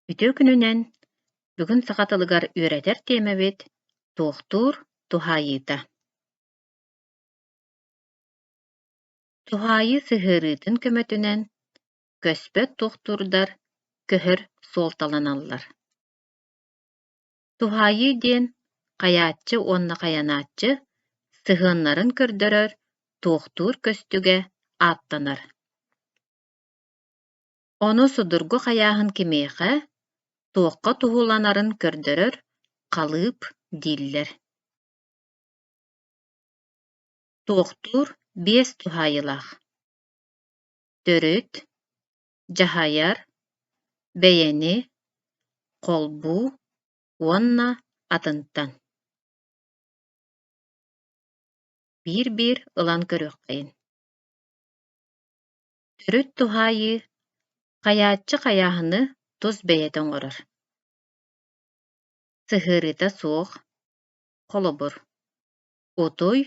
Үтүө күнүнэн! Бүгүн саха тылыгар үөрэтэр тиэмэбит «Туохтуур туһаайыыта». Туһаайыы сыһыарыытын көмөтүнэн көспөт туохтуурдар көһөр суолталаналлар. Туһаайыы диэн хайааччы уонна хайанааччы сыһыаннарын көрдөрөр туохтуур көстүгэ ааттанар. Ону судургу хайааһын кимиэхэ, туохха туһуланарын көрдөрөр халыып дииллэр. Туохтуур биэс туһаайыылаах: төрүт, дьаһайар, бэйэни, холбуу уонна атынтан. Биир-биир ылан көрүөххэйин. Төрүт туһаайыы хайааччы хайааһыны тус бэйэтэ оҥорор. Сыһыарыыта суох, холобур, утуй,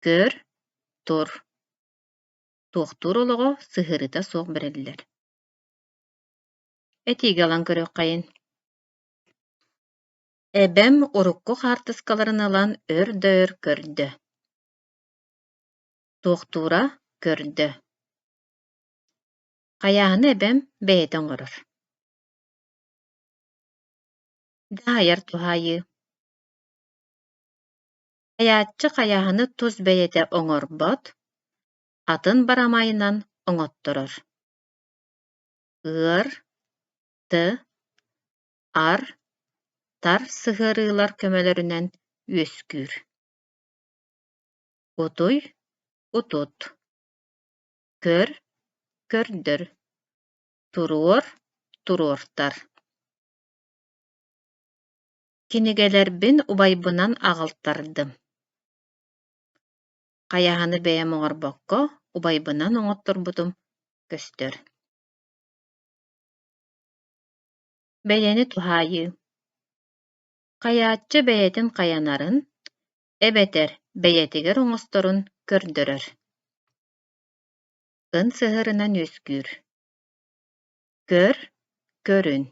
көр, тур. Туохтуур олоҕо сыһыарыыта суох бэриллэр. Этиигэ ылан көрүөххэйин. Эбэм урукку хаартыскаларын ылан өр да өр көрдө. Туохтуура көрдө. Хайааһыны эбэм бэйэтэ оҥорор. Дьаһайар туһаайыы. Хайааччы хайааһыны тус бэйэтэ оҥорбот, атын барамайынан оҥотторор. Ыар, т, ар, тар сыһыарыылар көмөлөрүнэн үөскүүр. Утуй, утут. Көр, көрдөр. Туруор, туруортар. Кинигэлэрбин убайбынан аҕалтардым. Хайаһаны бэйэм оҥорбокко, убайбынан оҥотторбутум көстөр. Бэйэни туһаайыы. Хайааччы бэйэтин хайанарын, эбэтэр бэйэтигэр оҥосторун көрдөрөр. Ын сыһыарынан үөскүүр. Көр, көрүн.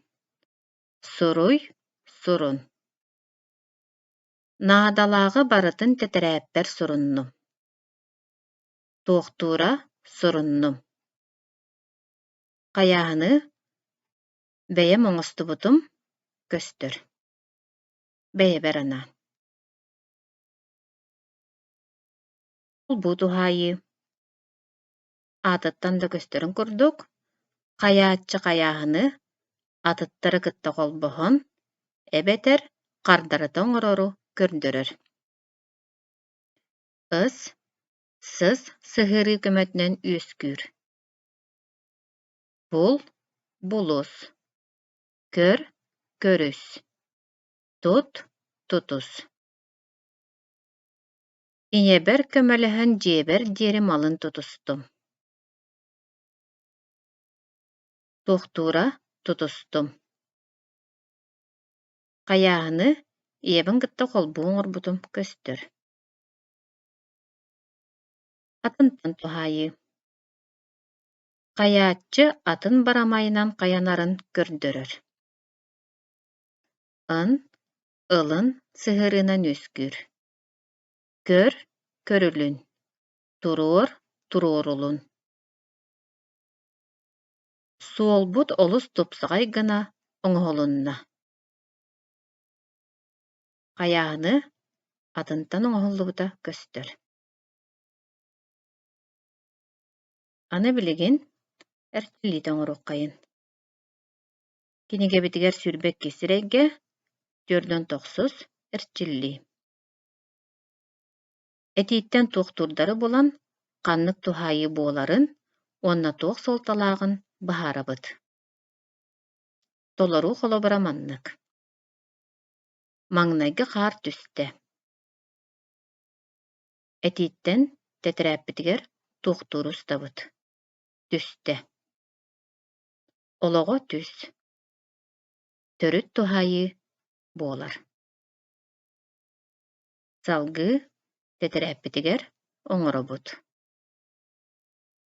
Суруй, сурун. Наадалааҕы барытын тэтэрээппэр суруннум. Туохтуура суруннум. Хайааһыны бэйэм оҥостубутум көстөр. Бэйэбэр анаан. Холбуу туһаайыы. Аатыттан да көстөрүн курдук, хайааччы хайааһыны атыттары кытта холбоһон эбэтэр хардарыта оҥорору көрдөрөр. Ыс, сыс сыһыарыы көмөтүнэн үөскүүр. Бул, булус. Көр, көрүс. Тут, тутус. Ийэбэр көмөлөһөн дьиэбэр диэри малын тутустум. Туохтуура тутустум. Хайааһыны ийэбин кытта холбуу оҥорбутум көстөр. Атынтан туһаайыы. Хайааччы атын барамайынан хайанарын көрдөрөр. Ын, ылын сыһыарыынан үөскүүр. Көр, көрүлүн, туруор, туруорулун. Суолбут олус тупсаҕай гына оҥоһулунна. Хайааһыны атынтан оҥоһуллубута көстөр. Аны билигин эрчиллиитэ оҥоруоххайын. Кинигэбитигэр 22 сирэйгэ 49 эрчиллии. Этииттэн туохтуурдары булан, ханнык туһаайыы буоларын уонна туох суолталааҕын быһаарабыт. Толоруу холобура маннык. Маҥнайгы хаар түстэ. Этииттэн тэтэрээппитигэр туохтууру устабыт. Түстэ. Олоҕо түс. Төрүт туһаайыы буолар. Салгыы тэтэрээппитигэр оҥоробут.